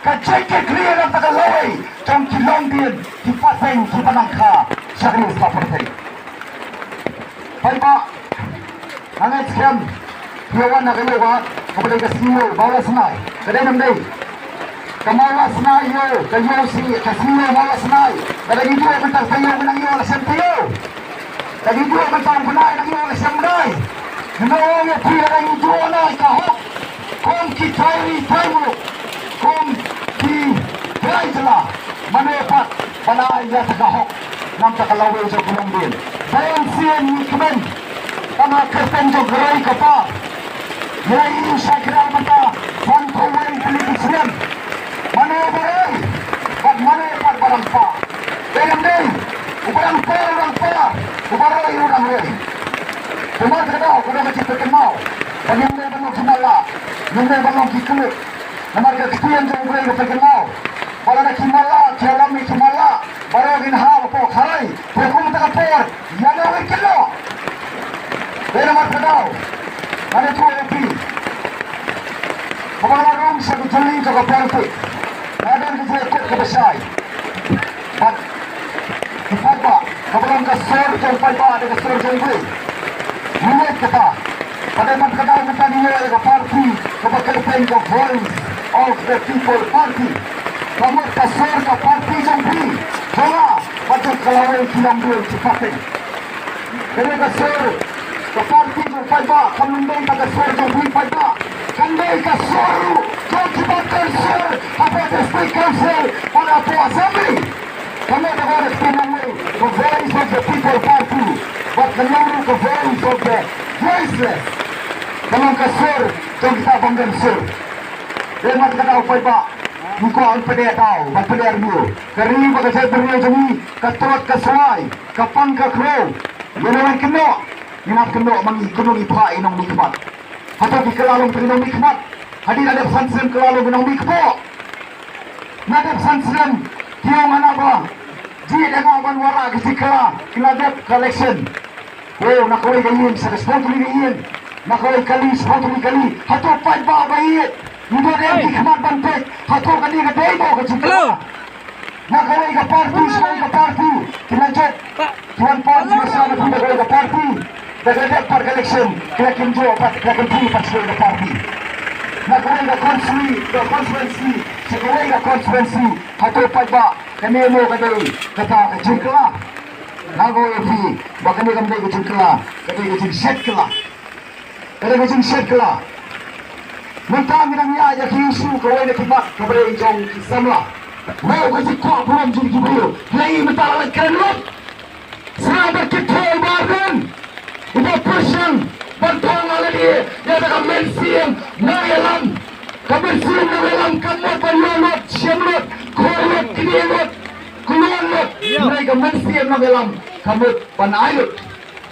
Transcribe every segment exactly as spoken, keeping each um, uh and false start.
Ka jingkyrkhu ïa kata ka lawei jong ki longdien, ki pateng, ki ba nang kha sha kane ka pyrthei. Paidbah, nga ngeit skhem phi ïa wan na ka ïew kaba dei ka sngi ïew Mawlasnai. Ka dei ne ym dei? Ka Mawlasnai ïew, ka ïew sngi, ka sngi ïew Mawlasnai. Lada ngi duh mynta ka ïew ngi nang ïew la shem taïew. Lada ngi duh mynta u bnai nang ïew la shem bnai. Nga ong ïa phi, lada ngi duh noh ïa ka hok kum ki trai ri trai muluk, kum ki trai jylla, mano pat ba la ai ïa kata ka hok na bynta ka lawei jong ki longdien? Ba ïeng sien ngi kmen, tang ha kyrteng jong ka roi ka par. Ngi la ïohi sha ki rang mynta sanphew wei tylli ki snem. Mano ba roi bad mano pat ba rangpa? Dei ne ym dei? Uba rangpa u rangpa, uba roi u rangroi. Te namar kata ka daw ka don ka jingpynkynmaw ba ngim dei ban long ki matlah, ngim dei ban long ki kyllut. Namar ka ktien jong U Blei ka pynkynngaw ba lada ki matlah ki ïalam ïa ki matlah, baroh ngin hap hapoh khalai. Te kum kata ka por ïa nga ngin kynnoh. Te namar kata ka daw ngan ïathuh ïa phi, haba nga la rung sha ka jylli jong ka politics, nga don ka jingïakut kaba shai bad ki paidbah, kaba long ka sur jong paidbah, da ka sur jong U Blei. Ngi ngeit kata. Bad namar kata ka daw mynta ngi ïoh ïa ka party kaba kyrteng ka Voice of the People Party. Ka mut ka sur ka party jong phi, jong nga bad jong ka lawei ki longdien ki pateng. Kane ka sur ka party jong paidbah kam dei tang ka sur jong phi paidbah, kan dei ka sur ruh jong kiba don sur hapoh District Council bad hapoh Assembly. Ka mut ka Voice of the People, ka Voice of the People Party, bad ka long ruh ka Voice of the Voiceless. Ka long ka sur jong kita bym don sur. Te namar kata ka daw paidbah, ngi kwah ban pyneh daw, ban pyneh review. Ka ri bad ka jaitbynriew jong ngi ka tlot ka swai, ka pang ka khrew. Ïa la wan kynnoh, ngin hap kynnoh ma ngi, kumno ngi phah ïa ki nongmihkhmat. Hato ki kylla long ki nongmihkhmat? Hadien la dep san snem kylla long ki nongmihkpoh. La dep san snem ki ong hana ba jied ïa nga ban wanrah ka jingkylla, ki la dep ka election. Oh, na kawei ka ïing sa ka shiphew tylli ka ïing, na kawei ka kali shiphew tylli ka kali. Hato paidbah ba ïeit, ngi don em ki khmat ban peit hato kane ka dei mo ka jingkylla? Na kawei ka party sha kawei ka party ki la jop, ki wan pon sha na kawei ka party. Da ka dep pat ka election ki la kynjoh pat, ki la kynjoh pat sha kawei ka party. Na kawei ka constituency, ka constituency sha kawei ka constituency. Hato paidbah, kane mo ka dei kata ka jingkylla? Nga ong ïa phi ba kane kam dei ka jingkylla, ka dei ka jingshet kylla. Ka dei ka jingshet kylla. Mynta ngi dang ïaid ïa ki issue kawei na ki mat kaba dei jong ki samla. Mo ka jingkwah burom jong ki briew. Ki la ïohi mynta la lait kren lut. Sngap bad ki thoh Bah Ardent, uba pyrshang ban thoh ïa lade ïa ka mynsiem nongïalam. Ka mynsiem nongïalam kam mut ban ïoh lut, shem lut, khor lut, knieh lut, klun lut. Hynrei ka mynsiem nongïalam ka mut ban ai lut,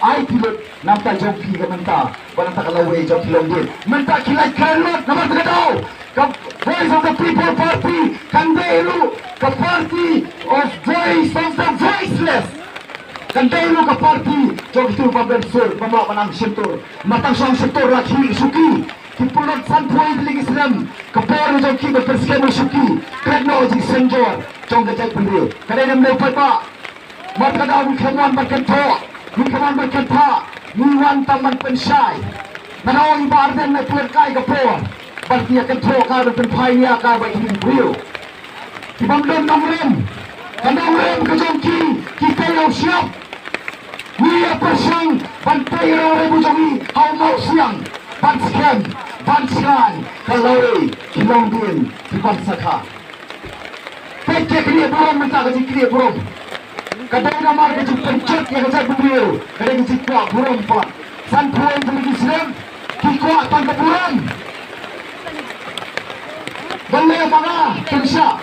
ai ti lut na bynta jong phi ka mynta, bad na bynta ka lawei jong ki longdien. Mynta ki lait kren lut, namar kata ka daw ka Voice of the People Party kan dei ruh ka party of Voice of the Voiceless. Kan dei ruh ka party jong kito bym don sur, bym lah ban angsyntur. Namar tang shu angsyntur la ki shuki. Ki pynlut sanphew tylli ki snem ka por jong ki ban pynskhem ïa shuki. Kren noh jingsynjor jong ka jaitbynriew. Ka dei ne ym dei paidbah? Namar kata ngi khlem wan ban kynthoh, ngi khlem wan ban kynthah, ngi wan tang ban pynshai. Nga ong i Bah Ardent, nai pynlehkai ka por ban ïa kynthoh ka, ban pynphai ïa ka bad kine ki briew. Ki bym don nongrim, ka nongrim ka jong ki, ki tei ha u shyiap. Ngi ïa pyrshang ban tei ïa u nongrim u jong ngi ha u mawsiang, ban skhem, ban shngaiñ ka lawei, ki longdien, ki ban sa kha. Peit ka jingknieh burom mynta, ka jingknieh burom. Ka dei namar ka jingpynjot ïa ka jaitbynriew, ka dei ka jingkwah burom palat. Sanphew tylli ki snem ki kwah tang ka burom. Balei ma nga pynshah?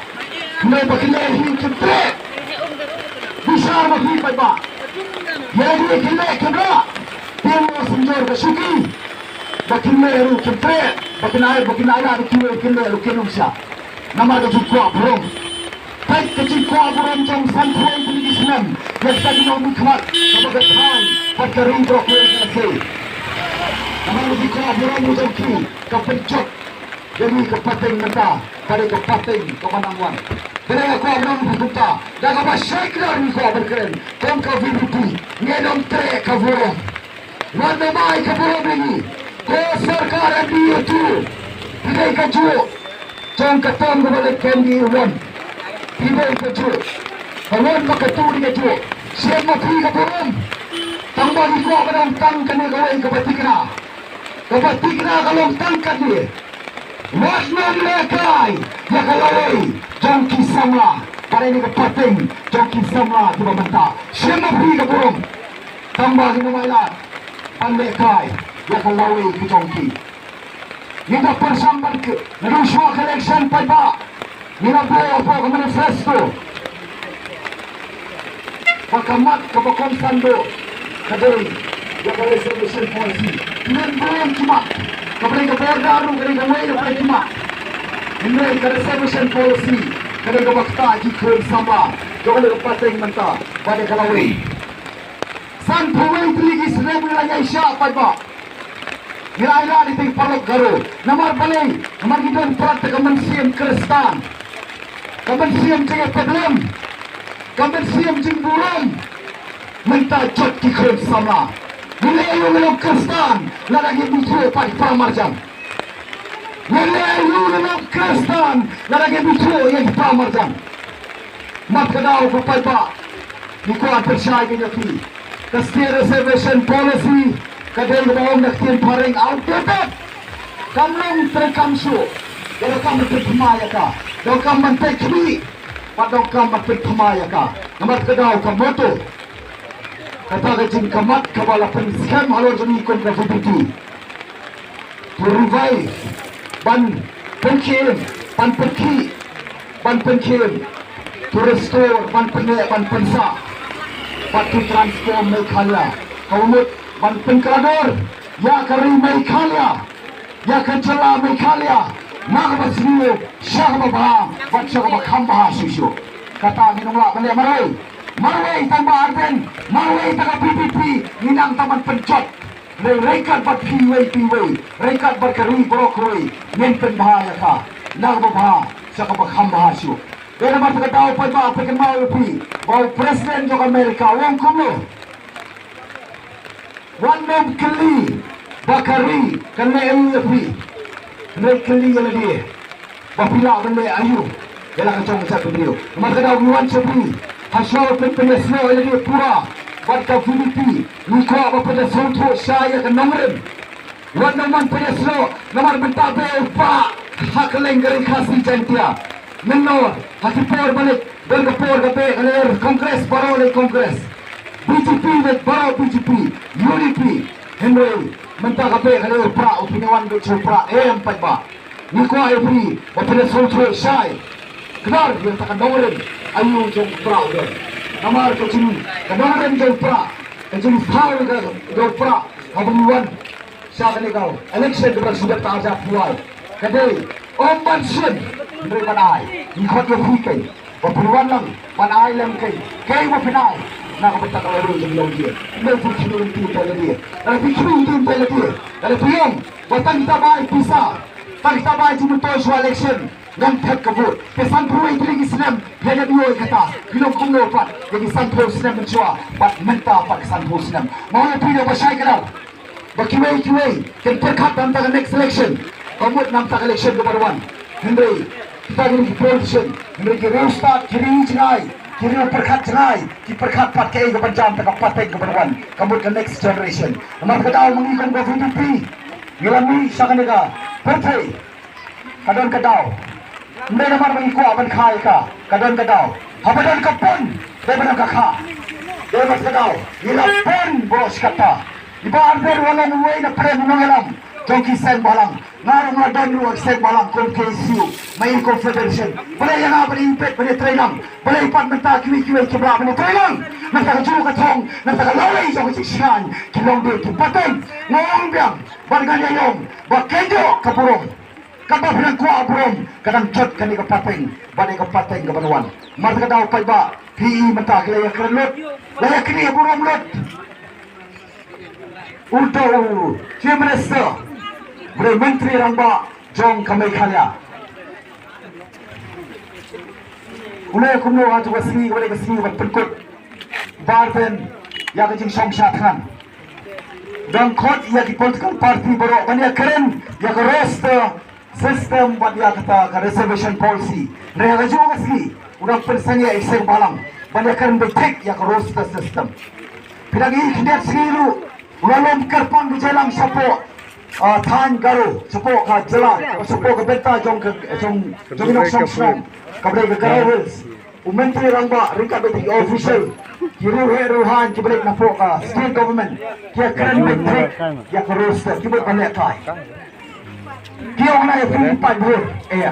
Balei ba kine hi kim treh? Bishar ma phi paidbah. Ïa kine kim treh, kim rah. Kim rah synjor ka shuki. Ba kine ruh kim treh. Ba kine, ba kine ïa kine, kine ruh kim rah. Namar ka jingkwah burom. Peit ka jingkwah burom jong sanphew tylli ki snem ïa kita ki nongmihkhmat kaba ka thaiñ bad ka ri baroh kawei ka la sei. Namar ka jingkwah burom jong ki ka pynjot ïa ngi ka pateng mynta. Ka dei ka pateng kaba nang wan. Te nga kwah ban ong kumta, da kaba shai kdar ngi kwah ban kren, kum ka V P P ngin ym treh ka burom. Wat nym ai ka burom ïa ngi. Ko sorkar M D A two, phi dei kajuh jong ka term kaba leit ka M D A one. Phi dei kajuh. Ka one bad ka two dei kajuh. Shim ma phi ka burom. Tang ba ngi kwah ban ong tang kane kawei kaba thikna. Kaba thikna ka long tang kane. Wat nym lehkai ïa ka lawei jong ki samla. Ka dei ka pateng jong ki samla kiba mynta. Shim ma phi ka burom. Tang ba ngin ym ailad ban lehkai ïa ka lawei ka jong ki. Ngin da pyrshang ban ki, naduh shuwa ka election paidbah. Ngi la buh hapoh ka manifesto ba ka mat kaba kongsan duh ka dei ïa ka reservation policy. Ngi buh ki mat, ka dei ka border ruh ka dei kawei na ki mat. Hynrei ka reservation policy ka dei kaba ktah ki khun samla jong ka dei ka pateng mynta ba dei ka lawei. Sanphew wei tylli ki snem ngi la ïaishah paidbah. Ngi la ïaishah ïa ki paralok Garo. Namar balei? Namar ngi don pat ka mynsiem Khristan. Ka mynsiem jingïasyllok. Ka mynsiem jingburom. Mynta jot ki khun samla. Ngi leh aïu ngi long Khristan lada ngi bithuh pat para marjan? Ngi leh aïu ngi long Khristan lada ngi bithuh ïa ki para marjan? Mat ka daw ko paidbah, ngi kwah pyrshah ïa phi. Ka State Reservation Policy ka dei kaba ong da ka ktien phareng outdated. Kam long treikam shuh. Donkam ban pynthymmai ïa ka. Donkam ban peit khmih. Bad donkam ban pynthymmai ïa ka. Namar ka daw ka motto, kata ka jingkhmat kaba la pynskhem halor jong ngi kum ka V P P. To revive, ban pynkhie, ban pynkhie, ban pynkhie. To restore, ban pynneh, ban pynsah. Bad to transform Meghalaya. Ka mut ban pynkylla dor ïa ka ri Meghalaya, ïa ka jylla Meghalaya na kaba sniew, sha kaba bha bad sha kaba kham bha shuh shuh. Kata ngin ym lah ban leh marwei. Marwei tang ba Ardent, marwei tang ka V P P, ngi nang tang ban pynjot. Hynrei ryngkat bad phi iwei pa iwei, ryngkat bad ka ri baroh kawei, ngin pynbha ïa ka na kaba bha sha kaba kham bha shuh. Te namar kata ka daw paidbah, phi kynmaw ïa phi ba u President jong America u ong kumno? Wat nym kylli ba ka ri kan leh aïu ïa phi. Hynrei kylli ïa lade ba phi lah ban leh aïu ïa la ka jong ka jaitbynriew. Namar kata ka daw ngi wan sha phi, hashwa ba phin pynïasnoh ïa lade pura bad ka V P P, ngi kwah ba phin da sngewthuh shai ïa ka nongrim. Wat nym wan pynïasnoh, namar mynta ba u Prah ha kylleng ka ri Khasi Jaiñtia. Mynno ha ki por ba leit, don ka por ka beh ka lyer Congress, baroh leit Congress. B J P leit, baroh B J P, U D P. Hynrei mynta ka beh ka lyer Prah, u pynïawan beit sha u Prah, em paidbah. Ngi kwah ïa phi ba phin da sngewthuh shai. Kdar ïa kata ka nongrim aïu jong u Prah u don. Namar ka jing, ka nongrim jong u Prah, ka jingthaw ka jong u Prah haba ngi wan sha kane ka election kaba shu dep ta arja phuwai. Ka dei ym ban shim, hynrei ban ai. Ngi khot ïa phi keiñ ba phin wan lang ban ai lem keiñ. Kaei ba phin ai na ka bynta ka lawei jong ngi. Lada phi khmih, ïa phi khmih ïa lade. Lada phi ong ba tang kita bai pisa, tang kita bai jingmyntoi shuwa election, ngan thep ka vote. Te sanphew wei tylli ki snem phi ïa dep ïoh ïa kata. Phi long kumno pat ïa ki sanphew snem mynshuwa bad mynta pat ki sanphew snem? Nga ong ïa phi da ba shai kdar ba kiwei kiwei kin pyrkhat na ka bynta ka next election, ka mut na ka bynta ka election kaba wan. Hynrei kita kine ki politician, hynrei ki riewstad, ki ri jngai, ki riew pyrkhat jngai, ki pyrkhat pat kaei kaban jia na ka bynta ka pateng kaba wan, ka mut ka next generation. Namar kata ka daw ma ngi kum ka V P P ngi la mih sha kane ka pyrthei. Ka don ka daw. Ym dei namar ba ngi kwah ban kha ïa ka. Ka don ka daw. Haba don ka pun, dei ba don ka kha. Dei ba ka daw. Ngi la pun baroh shi katta. I Bah Ardent u la long uwei na pdeng u nongïalam jong ki seng bhalang. Nga ruh nga don ruh ki seng bhalang kum K S U, ma i Confederation. Balei ïa nga ban ïa peit ban ïa trei lang? Balei pat mynta kiwei kiwei kim lah ban ïa trei lang? Nangta kajuh ka thong, nangta ka lawei jong ka jingshngaiñ ki long dei ki pateng. Nga ong biang bad ngan ïa ong ba kynjoh ka burom. Kaba phi dang kwah burom ka dang jot kane ka pateng, bad kane ka pateng kaban wan. Namar kata ka daw paidbah, phi i mynta ki la ïa kren lut, la ïa kren burom lut. Uto u Chief Minister, u dei Myntri Rangbah jong ka Meghalaya. U leh kumno ha tu ka sngi, u leh ka sngi ban pynkut ba ardent ïa ka jingshong sha thngan. Dang khot ïa ki political party baroh ban ïa kren ïa ka roster system bad ïa kata ka reservation policy. Hynrei ha kajuh ka sngi u dang pynsangeh ïa i seng bhalang ban ïa kren beit thik ïa ka roster system. Phi dang i khyndiat sngi ruh u la lum kyrpang ka jingïalang shapoh, ah, thaiñ Garo, shapoh ka jylla, shapoh ka bynta jong ka, jong, jong i nongshong shnong kaba dei ka Garo Hills. U Myntri Rangbah ryngkat bad ki official, ki riewheh riewhaiñ kiba leit napoh ka state government, ki ïa kren beit thik ïa ka roster, ki bad ban lehkai. Ki ong na ïa phi paidbah, eh,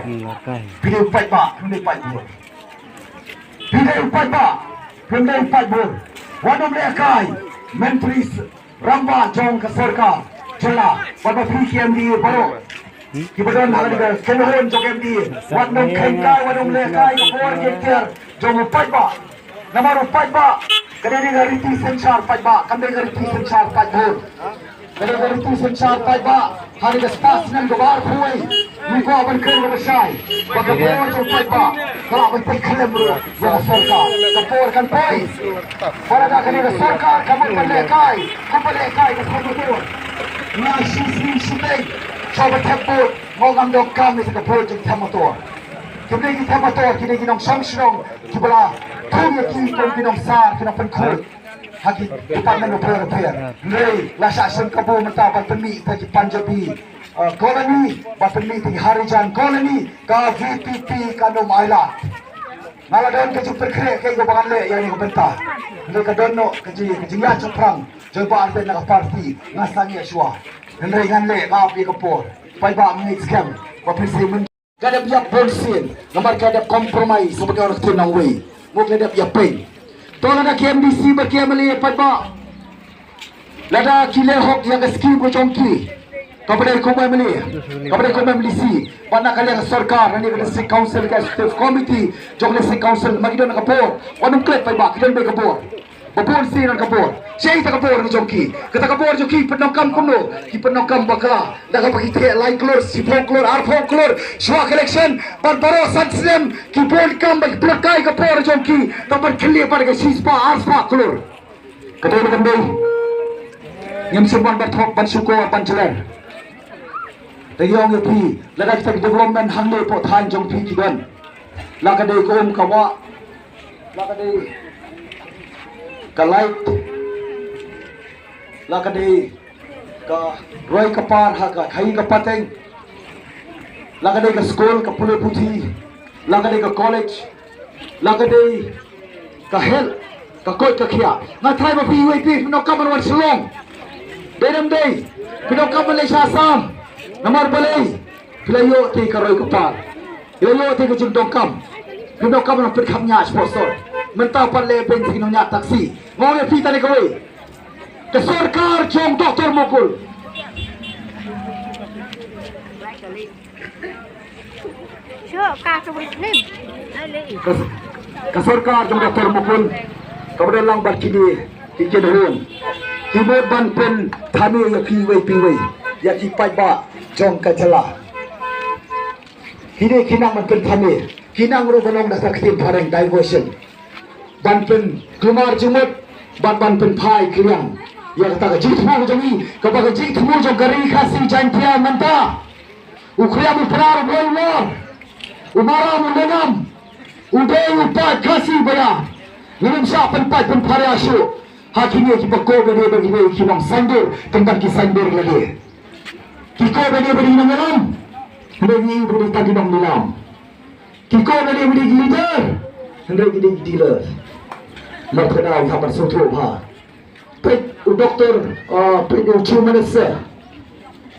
phi dei paidbah, phi dei paidbah. Phi dei paidbah, phi dei paidbah. Wat nym lehkai, Myntri Rangbah jong ka sorkar jylla, wat ba phi ki M D A baroh kiba don ha kane ka kynhun jong M D A, wat nym kheiñ kai, wat nym lehkai ka por ka tiar jong u paidbah. Namar u paidbah ka dei ka riti synshar paidbah, kam dei ka riti synshar paidbah. Ka dei ka riti synshar paidbah. Ha kane ka spah snem kaba arphew wei ngi kwah ban kren kaba shai ba ka por jong u paidbah ka lah ban pynkhlem ruh ïa ka sorkar. Ka por kan poi. Ba lada kane ka sorkar kam pat lehkai, kam pat lehkai ka thep motor, nga shisien shisien shuwa ba thep vote, nga ngam donkam ïa ka vote jong thep motor. Ki dei ki thep motor, ki dei ki nongshong shnong kiba la thung ïa ki kum ki nongsar, ki nongpynkhuid ha ki department bapher bapher. Hynrei la shah shim kabu mynta ban pynmih ïa ki Punjabi, uh, colony, ban pynmih ïa ki Harijan colony, ka V P P kan ym ailad. Nga la don ka jingpyrkhat kaei kaba ngan leh ïa kane ka bynta. Hynrei ka don noh ka jing, ka jingïaid shaphrang jong i Bah Ardent na ka party, nga sangeh shuwa. Hynrei ngan leh, nga ap ïa ka por. Paidbah, ngeit skhem ba phin sa ïamyn. Ka dep ïap bun sien, namar ka dep compromise ha ba ka ktien nongwei. Mo ka dep ïap pyn. To lada ki M D C bad ki M L A, paidbah, lada ki leh hok ïa ka skim ka jong ki, kaba dei kum M L A, kaba dei kum M D C, bad na ka liang ka sorkar, na ka District Council, ka Executive Committee jong ka District Council, ma ki don ka bor, wat nym klet paidbah, ki don beit ka bor. Ba bun sien na ka bor. Shaei kata ka bor ka jong ki? Kata ka bor jong ki pyndonkam kumno? Ki pyndonkam bakla da kaba ki theh lai klur, shiphew klur, arphew klur shuwa ka election, bad baroh san snem ki bun kam ba ki pyndonkam ka bor jong ki, tang ban khlieh bad ka shispah arspah klur. Kata ka dei. Ngim shym wan ban thok, ban shukor, ban jler. Te ïa ong ïa phi, lada kita ki development hangne hapoh thaiñ jong phi ki don, la ka dei ka um ka wah, la ka dei ka light, la ka dei ka roi ka par ha ka khaii ka pateng, la ka dei ka skul, ka pule puthi, la ka dei ka college, la ka dei ka health, ka koit ka khiah. Nga tharai ba phi iwei phi, phi donkam ban wan Shillong. Dei ne ym dei? Phi donkam ban leit sha Assam. Namar balei? Phi la ïoh te ka roi ka par, phi la ïoh te ka jingdonkam. Phi donkam ban pynkham ñiah sponsor. Mynta pat leh beiñ, phi nongñiah taxi. Nga ong ïa phi tang kawei. Ka sorkar jong Doctor Mukul. Sure, ka tu rim. Ka, ka sorkar jong Doctor Mukul, kaba don lang bad kine ki kynhun, ki mut ban pynthame ïa phi iwei pa iwei, ïa ki paidbah jong ka jylla. Kine ki nang ban pynthame, ki nang ruh ban long da ka ktien phareng diversion. Ban pynkulmar jingmut, ban, ban pynphai kylliang ïa kata ka jingthmu jong ngi, kaba ka jingthmu jong ka Ri Khasi Jaiñtia mynta. U Khriam u Pnar u Blei u Lor, u Maram u Lyngngam, u dei u paid Khasi ba ïa. Ngim shah pynpait pynpharia shuh ha kine kiba koh bad ïa ba kine ki nong saiñdur, tang ban ki saiñdur lade. Ki koh bad ïa ba ki nongïalam, hynrei ngi ba ki tang ki nongïalam. Ki koh bad ïa ba ki leader, hynrei ki dei ki dealer. Namar kata ngi hap ban sngewthuh bha. Peit u doktor, ah, peit u Chief Minister,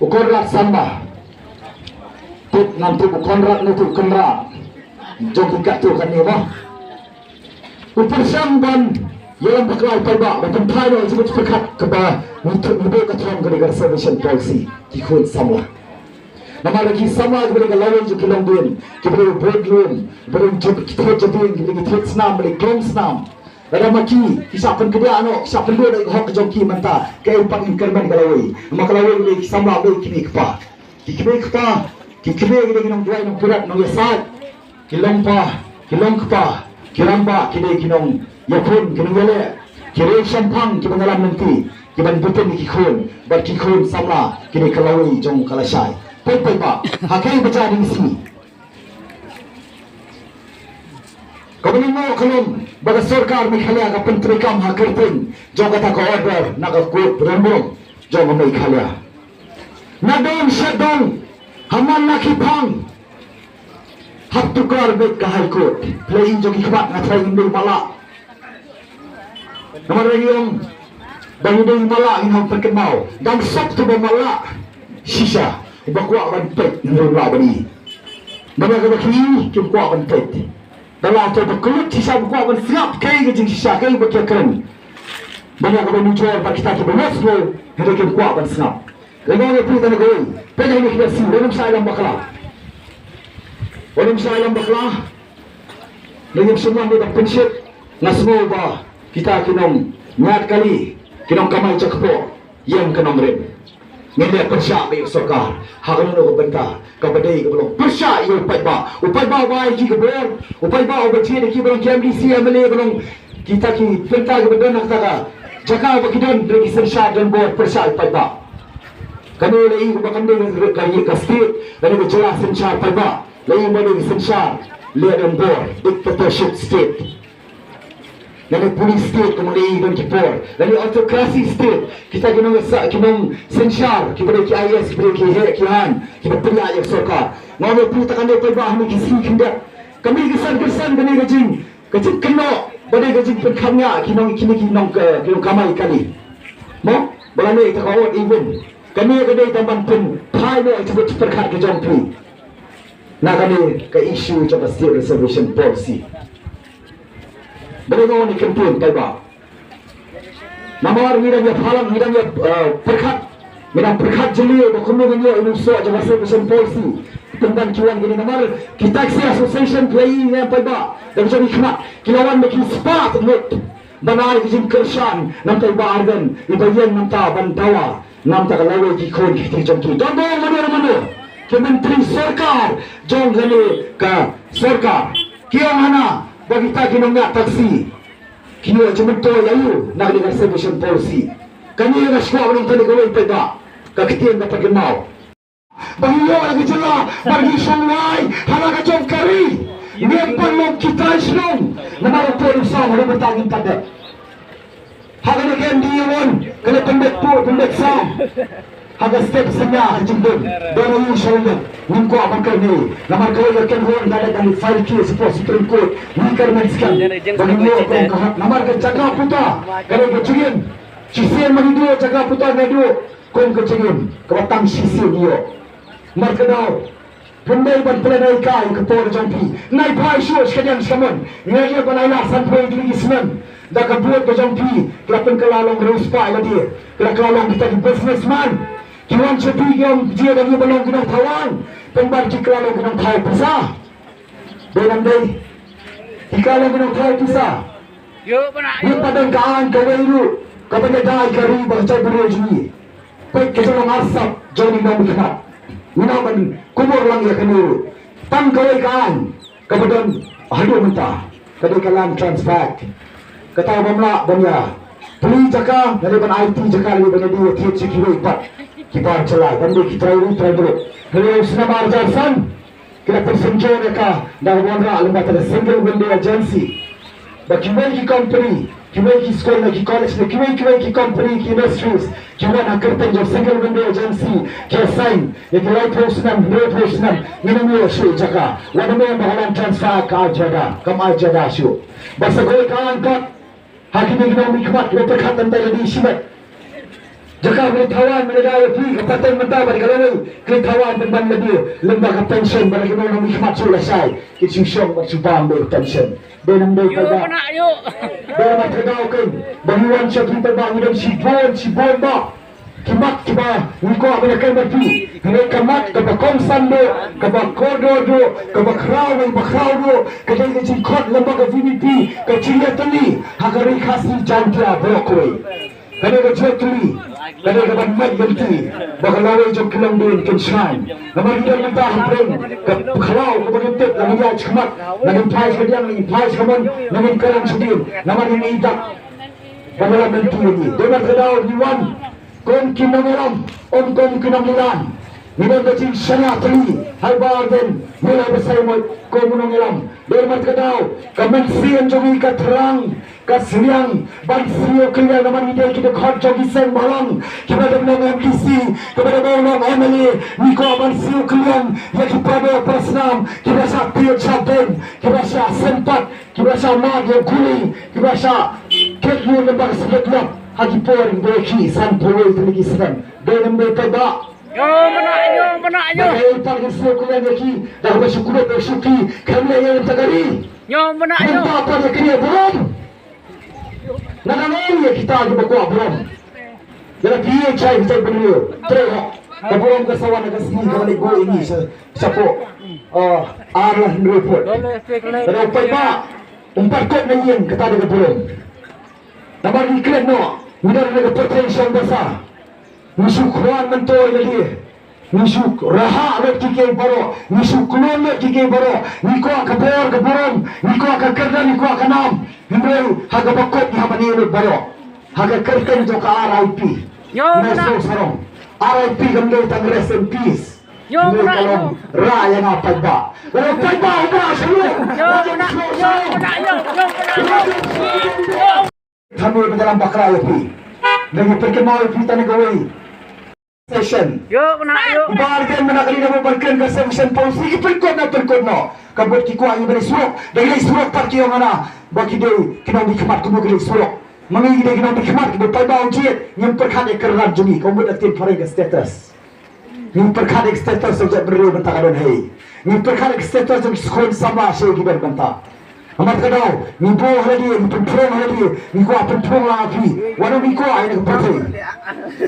u Conrad Sangma. Peit ngam tip u Conrad ne u Conrad. Jong ki katto katne mo. U pyrshang ban ïalam bakla ïa u paidbah, ban pynphai noh ïa ka jingmut jingpyrkhat kaba ngi buh ka thong ka dei ka reservation policy, ki khun samla. Namar ki samla kiba dei ka lawei jong ki longdien, kiba dei u bud lum, kiba dei u jingthied jabieng, kiba dei ki thied snam, kiba dei ki long snam. Lada ma ki, ki shah pynkyndiah noh, ki shah pynduh noh ïa ka hok ka jong ki mynta, kaei pat ngin kyrmen ka lawei. Namar ka lawei, ki samla, ki kmie ki kpa. Ki kmie ki kpa, ki kmie ki dei ki nongduwai nongpyrkhat nongïasaid. Ki long pa, ki long kpa, ki rangbah, ki dei ki nongïakhun, ki nongïaleh, ki riew shemphang, ki ban ïalam lynti, ki ban btin ïa ki khun bad ki khun samla, ki dei ka lawei jong ka lashai. Peit paidbah, ha kaei ba jia ïa ngi sngi. Kaba nyngkong ka long ba ka sorkar Meghalaya ka pyntreikam ha kyrteng jong kata ka order na ka court rembong jong ka Meghalaya. Na dong sha dong, ha man la ki phang, hap tukar beit ka High Court. Pyrshah jong ki khmat nga tharai ngim dei matlah. Namar ba ngi ong ba ngi dei matlah, ngin ym pat kynmaw. Dang sop tu ba matlah shisha, uba kwah ban peit ngin ym lah ban i. Ba ngi kaba ki kim kwah ban peit. Da la to ba kyllut shisha ba kwah ban sngap kaei ka jingshisha, kaei ba ki kren. Ba ngi kaba nujor ba kita kiba los lo, hynrei kim kwah ban sngap. Lada ngi peit tang kawei, peit hangne ki dei shi, wat nym shah ïalam bakla. Wat nym shah ïalam bakla. Lada ngim sngewbha ban pynshit, nga sngew ba kita ki nongñiah kali, ki nongkamai jakpoh, ïeng ka nongrim. Ngin leh pyrshah bad ka sorkar ha kano kano ka bynta kaba dei kaba long. Pyrshah ïa u paidbah, u paidbah uba ai ki khubor, u paidbah uba jied ïa ki ba long ki M D C, M L A, ba long kita ki bynta kiba don ha kata ka jaka ba ki don, dei ki synshar donbor. Pyrshah ïa u paidbah. Kane la i ba kam dei ka, ka, ka state, kane ka jylla synshar paidbah. La i ba dei ka synshar leh donbor, dictatorship state. Lane police state, kumne i don ki por. Lane autocracy state, kita ki nong sa, ki nongsynshar, kiba dei ki I A S, kiba dei ki heh, ki haiñ, kiba pynïaid ïa ka sorkar. Nga ong ïa phi, ta kane paidbah, ha kine ki sngi khyndiat, ka mih ka san kyrsan kane ka jing, ka jingkynnoh, ba dei ka jingpynkham ïa ki nong, kine ki nong, ki nongkamai kali. Mo, ba lane ïa kata ka odd even. Kane ka dei tang ban pynphai noh ïa ka jingpyrkhat ka jong phi na kane ka issue jong ka State Reservation Policy. Ba dei nga ong ïa ka kyntien paidbah. Namar ngi dang ïa phalang, ngi dang ïa, eh, pyrkhat, ngi dang pyrkhat jylliew ba kumno ngin ïoh ïa u soh jong ka Reservation Policy. Pynban ki wan kine namar ki Taxi Association, phi i ne paidbah, da ka jong i khmat, ki la wan da ki spah ngut ban ai ka jingkyrshan na u paidbah Ardent, iba ïeng mynta ban dawa na bynta ka lawei ki khun ki kti jong ki. Don bor mano mano ki myntri sorkar jong kane ka sorkar ki ong hana ba kita ki nongñiah taxi ki ïoh jingmyntoi ïa u na kane ka Reservation Policy. Kane nga sngewbha ban ong tang kawei paidbah, ka ktien ka pat kynmaw. Ba ngi ïoh ïa ka jylla, ba ngi shong lai ha la ka jong ka ri. Ngim pat long ki trai shnong. Namar u poi u sam ha ka bynta ngim pat dep. Ha kane ka M D A one, ka la pynbeit poi pynbeit sam ha ka step synñia ha jingdum. Ba ngi shong lai, ngim kwah ban kane. Namar kawei ka ken ruh ka la dang file case hapoh Supreme Court. Ngi kyrmen skhem ba ngi ïoh kong ka hok. Namar ka jaka puta ka dei ka jingim. Shisien ma ngi duh jaka puta, nga duh kum ka jingim kaba tang shisien ïoh. Namar ka daw, phin dei ban pynlehnohei ïa ka por jong phi. Nai phai shuh shi khyndiat shi kamon. Nga ïa ban ai la san phew tylli ki snem da ka bud ka jong phi. Ki la pynkylla long riewspah ïa lade, ki la kylla long kita ki businessman. Ki wan sha phi ki ong jia da ngi ba long ki nongthaw aiñ, pynban ki kylla long ki nongthaw pisa. Dei nang dei, ki kylla long ki nongthaw pisa. Ïa pat don ka aiñ kawei ruh kaba ïada ïa ka ri bad ka jaitbynriew jong ngi. Peit ka jinglong arsap jong ngi nongmihkhmat. Ngi nang ban kubur lang ïa kane ruh. Tang kawei ka aiñ kaba don haduh mynta ka dei ka Land Transfer Act. Kata bym lah ban ïa plie jaka, lane ban aiti jaka, lane ban ïadie ïathied sha kiwei pat ki bar jylla, ban dei ki trai ri trai muluk. Hynrei u snem ar hajar san ki la pynsynjor ïa ka da kaba wanrah lyngba ka Single Window Agency. Ba kiwei ki company, kiwei ki skul ne ki college ne kiwei kiwei ki company, ki industries, ki wan ha kyrteng jong Single Window Agency, ki assign ïa ki laiphew snem, hynriewphew snem, ngin ym ïoh shuh jaka. Wat nym ong ba ka Land Transfer ka ai jada, kam ai jada shuh. Ba sa kawei ka aiñ pat ha kine ki nongmihkhmat kiba pyrkhat tang ïa lade shimet. Jaka kane thaw aiñ mynta ïa phi, ka pateng mynta bad ka lawei kane thaw aiñ pynban lade lyngba ka pension, bad kine ki nongmihkhmat shu lashai, ki shu shong bad shu bam da ka pension. Dei nang dei paidbah. Dei namar ka daw kein ba ngi wan sha phi paidbah, ngi don shibun shibun bah ki mat kiba ngi kwah ban ïakren bad phi. Hynrei ka mat kaba kongsan duh, kaba kordor duh, kaba khraw wei ba khraw duh, ka dei ka jingkhot lyngba ka V P P, ka jingïatylli ha ka Ri Khasi Jaiñtia baroh kawei. Kane ka jingkylli, kane ka ban mad lynti ba ka lawei jong ki longdien kin shngaiñ. Namar ngi don mynta hapdeng ka khlaw kaba ngi tip, la ngi ïaid shakhmat, la ngin phai shadien, la ngin phai shamon, la ngin kren shadien. Namar ngi dak ba malam lynti ngi. Dei namar ka daw ngi wan kum ki nongïalam, ym kum ki nongleit. Ngi don ka jingshaniah tylli ha i Bah Ardent, ngi la ba sai mo kum u nongïalam. Dei namar ka daw ka mynsiem jong ngi ka thrang, ka sliang ban siew kylliang namar ngi dei ki dkhot jong ki seng bhalang, kiba dang long M D C, kiba dang long M L A, ngi kwah ban siew kylliang ïa ki para doh para snam kiba shah tied shah beiñ, kiba shah sympat, kiba shah mad ïa u kuli, kiba shah khet ïa u lem bad ka sbet ïap ha ki por ba ki sanphew wei tylli ki snem. Dei ne ym dei paidbah? Ïa, mynta ïa, mynta ïa. Ba dei pat ki siew kylliang ïa ki da kaba shu kudut da shu ki, khlem leh ïa u tang ka ri. Ïa, mynta ïa. Mynta pat ïa kane burom. Na ka nong ïa kita kiba kwah burom. Ïa la phi ïa jai jai bynriew. Trei hok. Ka burom ka sa wan na ka sngi kaba leit buh ïa ngi sha, shapoh, ah, ar la hynriew phut. Ka dei paidbah, ym pat kot na ïing, kata dei ka burom. Namar ngi klet noh, ngi don ha ka pyrthei shong basa. Ngi shu khwan myntoi lade. Ngi shu rhah lut ki kiei baroh, ngi shu klum lut ki kiei baroh. Ngi kwah ka bor ka burom, ngi kwah ka kyrdan, ngi kwah ka nam. Hynrei ha kaba kut ngi hap ban ïeh lut baroh. Ha ka kyrteng jong ka R I P. Ïa, mynta. Ngi shu sarong. R I P kam dei tang rest in peace. Ïa, mynta, ïa. Hynrei ka long rah ïa nga paidbah. Ka long paidbah u brah shuh. Ïa, mynta, ïa, mynta, ïa, ïa, mynta, ïa. Tang ba ka lam bakla ïa phi. Ngi pynkynmaw ïa phi tang kawei session. Ïa, mynta, ïa. U Bah Ardent mynta ka dei ban kren ka session policy, ki pynkut na pynkut noh. Ka bud ki kwah ïa ban leit surok. Da ki leit surok pat ki ong hana ba ki dei ki nongdie khmat, kumno ki leit surok? Ma ngi ki dei ki nongdie khmat, ki dei paidbah u jied. Ngim pyrkhat ïa ka rat jong ngi, ka mut da ktien phareng ka status. Ngi pyrkhat ïa ka status jong jaitbynriew mynta ka don hi. Ngi pyrkhat ïa ka status jong ki khun samla sha ki don mynta. Namar ka daw ngi buh ha lade, ngi pynphrang ha lade, ngi kwah pynphrang lang ha phi. Wat ong ngi kwah ïa ka pyrthei.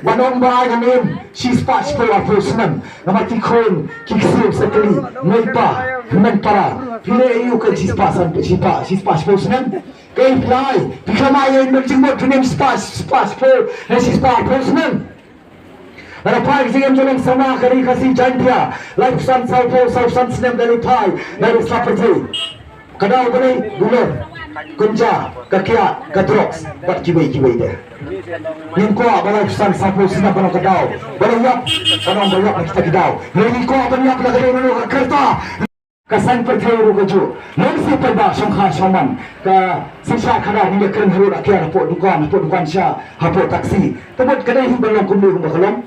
Wat ong ba ai ka mem shispah shiphew arphew snem. Namar ki khun ki ksiew sa kylli, mei pa, hynmen para, phi leh aïu ka shispah san, shispah, shispah shiphew snem? Kaei phi la ai? Phi khlem ai ïa i Nongjingbud, phi nem shispah, shispah shiphew, ne shispah arphew snem? Lada phai ka jingim jong ngi samla ka ri Khasi Jaintia, laiphew san, sawphew, sawphew san snem da leit phai na ri sla pyrthei. Ka daw ba lei, dulor, kynja, ka kiad, ka drugs bad kiwei kiwei de. Ngim kwah ba laiphew san, sawphew snem ban long ka daw ba la ïap, ban long ba ïap na kita ki daw. Ngi kwah ban ïap na ka daw, na ka rta. Ka saiñ pyrthei ruh ka juh. Long sih paidbah shongkha shongman. Ka shisha khadar ngi ïa kren haduh da kiar hapoh dukan, hapoh dukan sha, hapoh taxi. Te mut ka dei hi ban long kumne kumba ka long.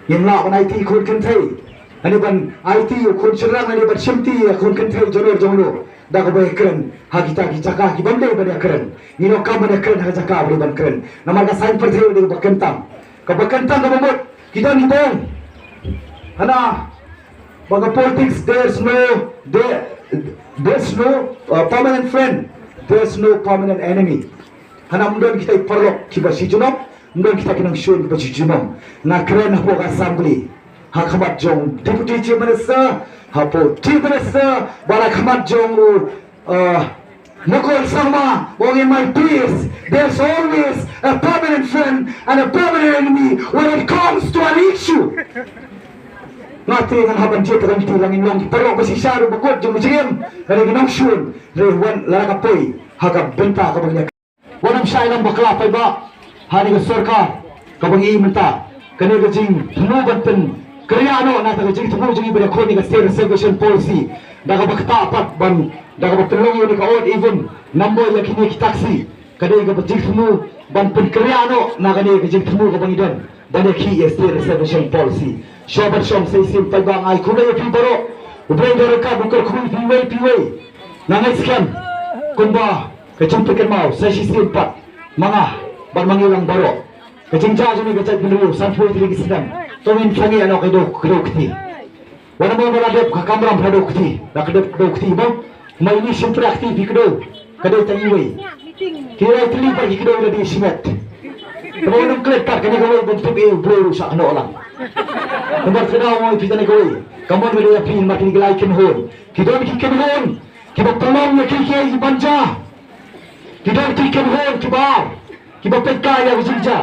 Ngim lah ban aiti khun kynthei. Lane ban aiti ïa khun shynrang, lane ban shimti ïa khun kynthei jong u jong u. Da kaba ïa kren ha kita ki jaka ki bym dei ban ïa kren. Ngi donkam ban ïa kren ha ka jaka ba dei ban kren. Namar ka saiñ pyrthei dei kaba kyntang. Kaba kyntang kaba mut ki don ki bong. Hana ba ka politics, there's no, there, there's no, uh, permanent friend, there's no permanent enemy. Hana ym don kita i paralok kiba shi junom, ym don kita ki nongshun kiba shi junom. Nga kren hapoh ka assembly, ha khmat jong Deputy Chief Minister, hapoh Chief Minister, bad ha khmat jong u Uh, Mukul Sangma, ong, in my peace, there's always a permanent friend and a permanent enemy when it comes to an issue. Nga te ngan hap ban jied, te ngan te, la ngin long ki paralok ba shisha ruh ba kut jong ka jingim, lane ki nongshun, lane wan la ka poi ha ka bynta kaba ngi. Wat nym shah ïalam bakla paidbah. Ha kane ka sorkar kaba ngi mynta, kane ka jingthmu ban pynkylla noh na ka jingthmu jong ngi ban ïakhun ïa ka State Reservation Policy, da kaba ktah pat ban, da kaba pynlong ïa kane ka odd even number ïa kine ki taxi. Ka dei kaba jingthmu ban pynkylla noh na kane ka jingthmu kaba ngi don ban ïakhih ïa State Reservation Policy. Shuwa ban shong sa shisien paidbah, nga ai khublei ïa phi baroh. U Blei un da ryngkat, un kyrkhu ïa phi iwei pa iwei. Nga ngeit skhem kumba ka jingpynkynmaw sa shisien pat ma nga bad ma ngi lang baroh. Ka jingjia jong ngi ka jaitbynriew, sanphew tylli ki snem, to ngin sangeh noh ka dei ka dei kti. Wat nym ong ba la dep ka kamram ka dei kti, la ka dep ka dei kti ba ma ini shim pra kti phi kdew ka dei tang iwei. Ki lai tylli pat ki kdew la dei shimet. Kaba wan ym klet pat kane kawei bym tip ei u briew ruh sha kano lang. Namar ka daw mo phi kane kawei. Ka mon ka dei ïa phi namar kine ki lai kynhun. Ki don ki kynhun kiba pynlong ïa ki kiei ki ban jia. Ki don ki kynhun kiba, kiba peit kai ïa ka jingjia.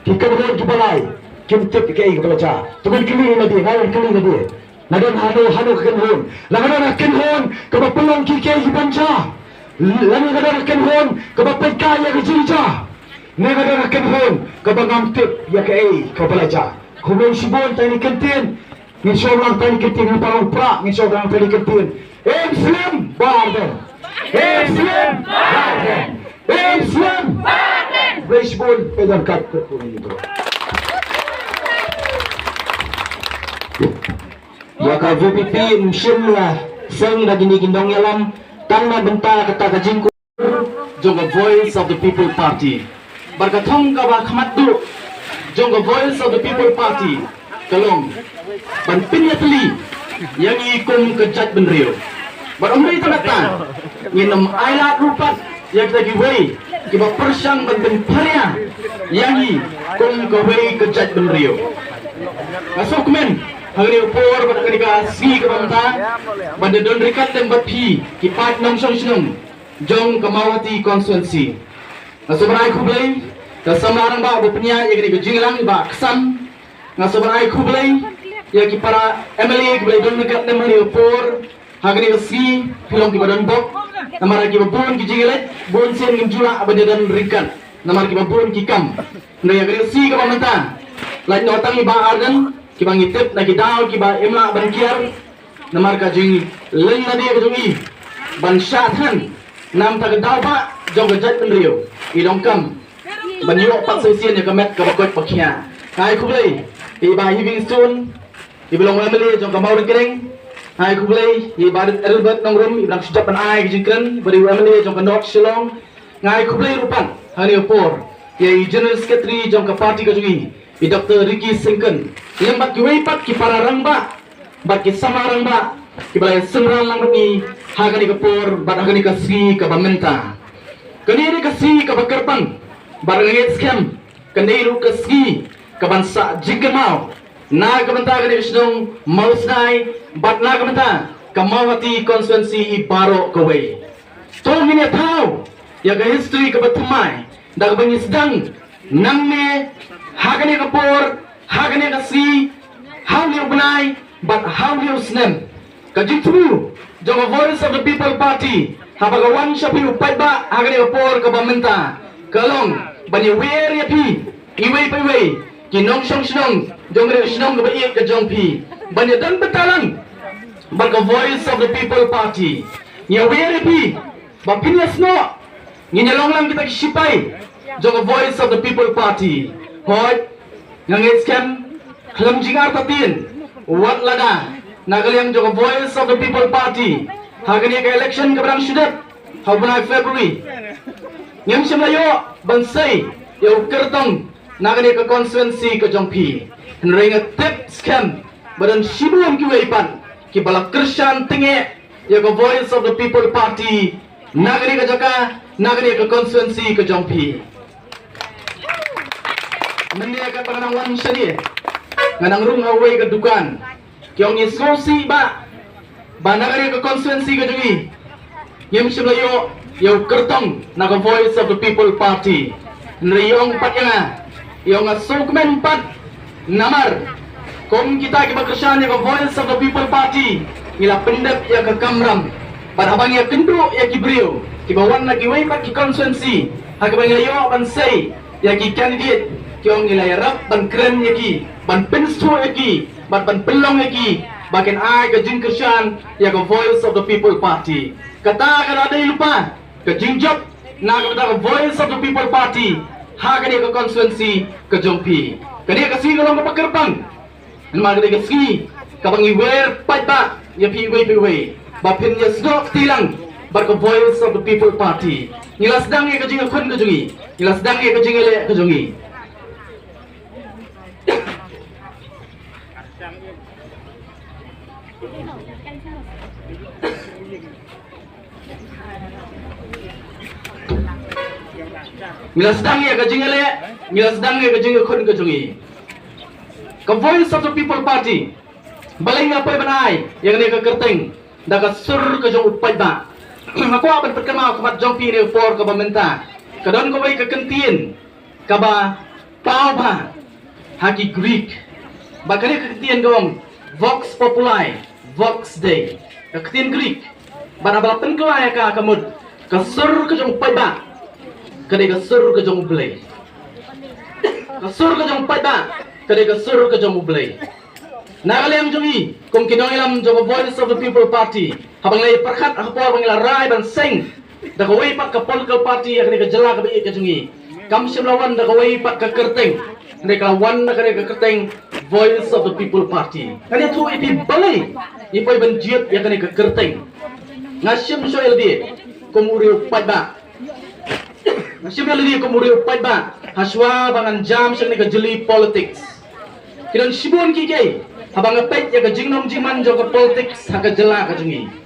Ki kynhun kiba lai kim tip kaei kaba la jia. To ngin kylli lade, nga ngin kylli lade. Nga don hano hano ka kynhun? La nga don ka kynhun kaba pynlong ki kaei kiban jia. La nga don ka kynhun kaba peit kai ïa ka jingjia. Ne nga don ka kynhun kaba ngam tip ïa kaei kaba la jia. Khublei shibun, tang ïa kane ka ktien. Ngin shong lang tang ïa kane ka ktien, ngin paralok pra, ngin shong lang tang ïa kane ka ktien. Im slem Bah Ardent. Im slem Bah Ardent. Im slem Bah Ardent. Khublei shibun, peit don kat kat pun ini bro. Ïa ka V P P ym shym la seng da kine ki nongïalam tang na bynta kata ka jingkut jong ka Voice of the People Party. Bad ka thong kaba khmat duh jong ka Voice of the People Party ka long ban pynïatylli ïa ngi kum ka jaitbynriew. Bad ym dei tang kata, ngin ym ailad ruh pat ïa kita kiwei kiba pyrshang ban pynpharia ïa ngi kum kawei ka jaitbynriew. Nga sngewkmen ha kane ka por bad ha kane ka sngi kaba mynta ban da don ryngkat lem bad phi ki paid nongshong shnong jong ka Mawhati constituency. Nga sngewbha ban ai khublei ïa ka samla rangbah ba pynïaid ïa kane ka jingïalang, i Bah Ksan. Nga sngewbha ban ai khublei ïa ki para M L A kiba la don ryngkat lem ha kane ka por, ha kane ka sngi, phi long kiba don bok. Namar kiba bun ki jingïaleit, bun sien ngim ju lah ban ïadon ryngkat namar kiba bun ki kam. Hynrei ha kane ka sngi kaba mynta, lait noh tang i Bah Ardent, kiba ngi tip na ki daw kiba im lah ban kiar namar ka jingleh lade ka jong i ban shah than na ka bynta ka daw ba jong ka jaitbynriew, i donkam ban ïoh pat sa shisien ïa ka met kaba koit ba khiah. Nga ai khublei ïa i Bah Heavingstone, iba long M L A jong ka Mawryngkneng. Nga ai khublei ïa i Bah Adelbert Nongrum, iba dang shu dep ban ai ka jingkren, iba dei u M L A jong ka North Shillong. Nga ai khublei ruh pat ha kane ka por ïa i General Secretary jong ka party ka jong i, i Doctor Ricky Syngkon, lem bad kiwei pat ki para rangbah bad ki samla rangbah kiba la ïasynran lang bad ngi ha kane ka por bad ha kane ka sngi kaba mynta. Kane dei ka sngi kaba kyrpang bad nga ngeit skhem kane ruh ka sngi kaban sah jingkynmaw na ka bynta kane ka shnong Mawsnai bad na ka bynta ka Mawhati constituency i baroh kawei. To ngin ïa thaw ïa ka history kaba thymmai da kaba ngi sdang nangne ha kane ka por, ha kane ka sngi, ha une u bnai bad ha une u snem. Ka jingthmu jong ka Voice of the People Party haba ka wan sha phi u paidbah ha kane ka por kaba mynta ka long ban ïawer ïa phi iwei pa iwei ki nongshong shnong jong ka shnong kaba ïeit ka jong phi, ban ïadon bynta lang bad ka Voice of the People Party. Ngi ïawer ïa phi ba phin ïasnoh, ngin ïa long lang kita ki shipai jong ka Voice of the People Party. Hooid, nga ngeit skhem khlem jingartatien, wat lada na ka liang jong ka Voice of the People Party ha kane ka election kaba dang shu dep ha u bnai February, ngim shym la ïoh ban sei ïa u kyrtong na kane ka constituency ka jong phi. Hynrei nga tip skhem ba don shibun kiwei pat kiba la kyrshan tyngeh ïa ka Voice of the People Party na kane ka jaka, na kane ka constituency ka jong phi. Mynne katba nga nang wan shane, nga nang rung ha uwei ka dukan. Ki ong, ngi sngewsih bah ba na kane ka constituency ka jong ngi ngim shym la ïoh ïa u kyrtong na ka Voice of the People Party. Hynrei i ong pat ïa nga, i ong, nga sngewkmen pat namar kum kita kiba kyrshan ïa ka Voice of the People Party, ngi la pyndep ïa ka kamram. Bad haba ngi ïakynduh ïa ki briew kiba wan na kiwei pat ki constituency ha kaba ngi la ïoh ban sei ïa ki candidate, ki ong ngi la ïarap ban kren ïa ki, ban pynsngewthuh ïa ki bad ban pynlong ïa ki ba kin ai ka jingkyrshan ïa ka Voice of the People Party. Kata ka la dei lypa ka jingjop na ka bynta ka Voice of the People Party ha kane ka constituency ka jong phi. Kane ka sngi ka long kaba kyrpang, namar kane ka sngi kaba ngi wer paidbah ïa phi iwei pa iwei ba phin ïasnoh kti lang bad ka Voice of the People Party. Ngi la sdang ïa ka jingïakhun ka jong ngi, ngi la sdang ïa ka jingïaleh ka jong ngi. Ngi la sdang ïa ka jingïaleh, ngi la sdang ïa ka jingïakhun ka jong ngi. Ka Voice of the People Party, balei nga poi ban ai ïa kane ka kyrteng da ka sur ka jong u paidbah? Nga kwah ban pynkynmaw ha khmat jong phi ha kane ka por kaba mynta, ka don kawei ka kyntien kaba Paw bha ha ki Greek. Ba kane ka ktien ka ong Vox Populi, Vox Dei. Ka ktien Greek. Ba na ba la pynkylla ïa ka ka mut ka sur ka jong u paidbah ka dei ka sur ka jong u Blei. Ka sur ka jong u paidbah ka dei ka sur ka jong u Blei. Na ka liang jong i kum ki nongïalam jong ka Voice of the People Party, haba ngi la pyrkhat ha ka por ba ngi la rai ban seng da kawei pat ka political party ha kane ka jylla kaba ïeit ka jong i, kam shym la wan da kawei pat ka kyrteng. Hynrei ka la wan da kane ka kyrteng Voice of the People Party. Ngan ïathuh ïa phi balei i poi ban jied ïa kane ka kyrteng. Nga shim shuwa ïa lade kum u riew paidbah. Nga shim ïa lade kum u riew paidbah ha shuwa ba ngan jam sha kane ka jylli politics. Ki don shibun kiei kiei haba nga peit ïa ka jingnong jingman jong ka politics ha ka jylla ka jong i.